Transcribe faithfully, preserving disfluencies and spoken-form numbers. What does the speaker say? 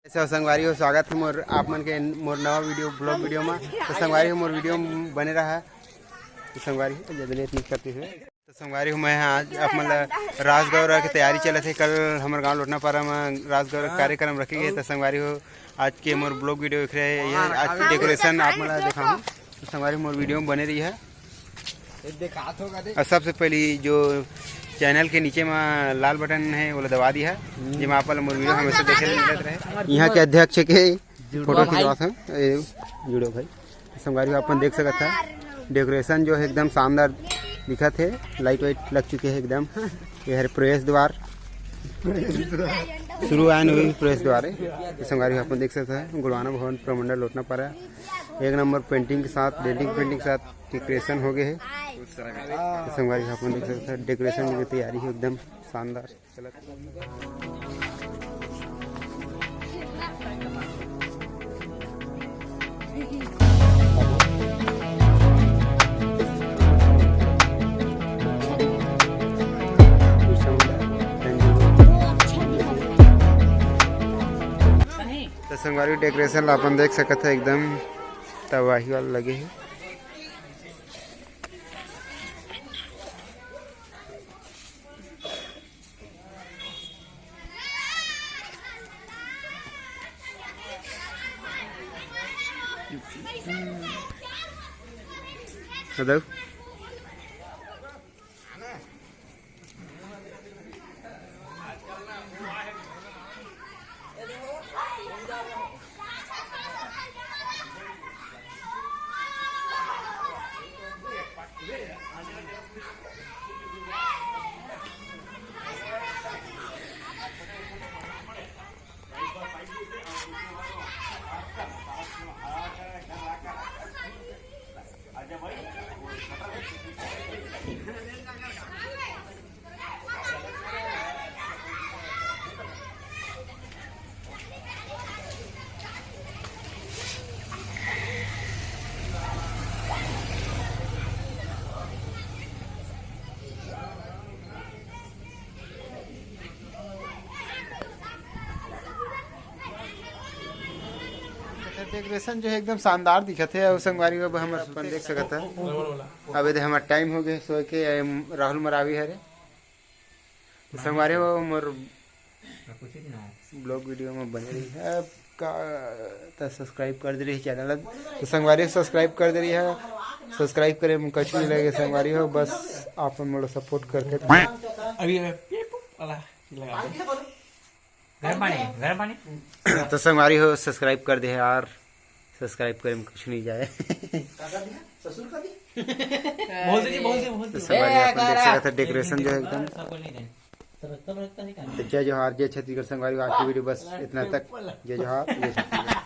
ऐसे संगवारी हो, स्वागत है मोर, आप मन के मोर नवा वीडियो, ब्लॉग वीडियो में। तो संगवारी हो, मोर वीडियो में बने रहा। तो संगवारी हो, ज्यादा लेट नहीं करते हुए, तो संगवारी हो, मैं आज आप मन ला रास गौरा के तैयारी चलत हे। कल हमर गांव लोटनापारा में रास गौरा के कार्यक्रम रखे गए। तो संगवारी हो, आज के मोर ब्लॉग वीडियो देख रहे हैं, ये आज डेकोरेशन आप मन ला दिखाऊं। तो संगवारी हो, मोर वीडियो में बने रही है। ये दिखात होगा दे। और सबसे पहली जो चैनल के नीचे में लाल बटन है, वो दबा दिया, जेमा आप मन मोर वीडियो हमेशा देखे मिलत रहे। यहाँ के अध्यक्ष के फोटो खिंचवात है, ए, जुड़ो भाई। संगवारी हो, अपन देख सकत है, डेकोरेशन जो है एकदम शानदार दिखत है, लाइट वाइट लग चुके हैं एकदम। ये है प्रवेश द्वार, शुरू आए हुए प्रवेश द्वार है। संगवारी हो, अपन देख सकत है, गुड़वाना भवन प्रमंडल लोटनापारा, एक नंबर पेंटिंग के साथ, डेंटिंग पेंटिंग के साथ डेकोरेशन हो गए है। संगवारी हो, अपन देख सकत है, डेकोरेशन की तैयारी है एकदम शानदार। तो संगवारी, डेकोरेशन ला अपन देख सकत है, एकदम तबाही वाला लगे है। हेलो। डेकोरेशन जो है एकदम शानदार दिखत है। और संगवारी, अब हमर अपन देख सकत है, अब एदे हमर टाइम हो गए सोए के। राहुल मरावी हरे। तो संगवारी हो, मोर ब्लॉग वीडियो में बने रही है। का त सब्सक्राइब कर दे रही चैनल, तो संगवारी सब्सक्राइब कर दे रही है। सब्सक्राइब करे में कुछ नहीं लगे संगवारी हो, बस आप मन मोला सपोर्ट करके। अभी अभी पीप वाला लगा दे। गर्म पानी, गर्म पानी। तो संगवारी हो, सब्सक्राइब कर दे यार, सब्सक्राइब करे में कुछ नहीं जाए। ससुर का भी। बहुत जी, बहुत जी, बहुत तो जी। संगवारी, अपन देख सकत है, डेकोरेशन जो है एकदम। तो जय जोहार, जय छत्तीसगढ़ संगवारी, आज की वीडियो बस इतना तक। जय जोहार, जय छत्तीसगढ़।